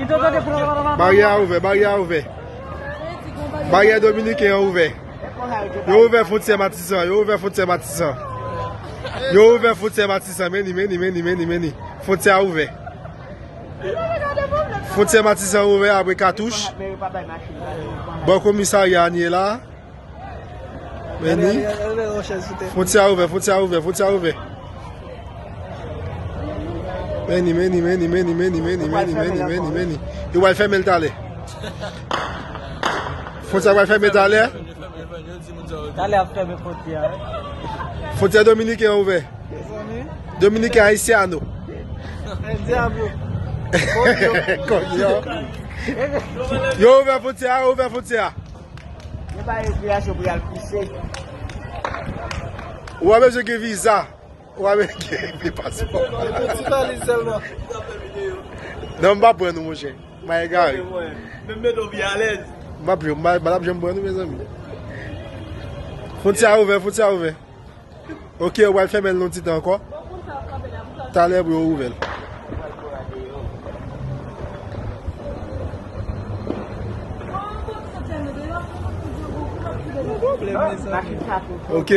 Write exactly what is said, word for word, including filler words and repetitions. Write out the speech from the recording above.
Baryè a ouvè, baryè a ouvè. Baryè dominiken an ouvè. Yo ouvè fwontyè Matisan, yo ouvè fwontyè Matisan. Yo ouvè fwontyè Matisan, men ni, men ni, men ni, men ni, men ni. Fwontyè a ouvè. Fwontyè Matisan ouvè apre katouch. Bò komisarya a n ye la. Men ni. Fwontyè a ouvè, fwontyè a ouvè, fwontyè a ouvè. Men ni, men ni, men ni, men ni, men ni, men ni, men ni, men ni, men ni, men ni. Yo pral fèmen l talè. Fwontyè a pral fèmen talè. Talè ap fèmen fwontyè a. Fwontyè dominiken an ouvè. Dominiken Haitiano. El Diablo. Konyo. Yo ouvè fwontyè a, yo ouvè fwontyè a. Yo ba yo otorizasyon pou y al pouse. Ou pa bezwen gen viza. Ou pa bezwen gen paspò. Ti valiz sèlman. Non, m pa pran nou, monchè. M pa egare. Menm met ou pi alèz. M pa pran, m pa, m pa t ap janm pran nou, mezanmi. Fwontyè a ouvè, fwontyè a ouvè. Ok, yo pral fèmen l yon ti tan ankò. Talè pou yo ouvè l. Ok.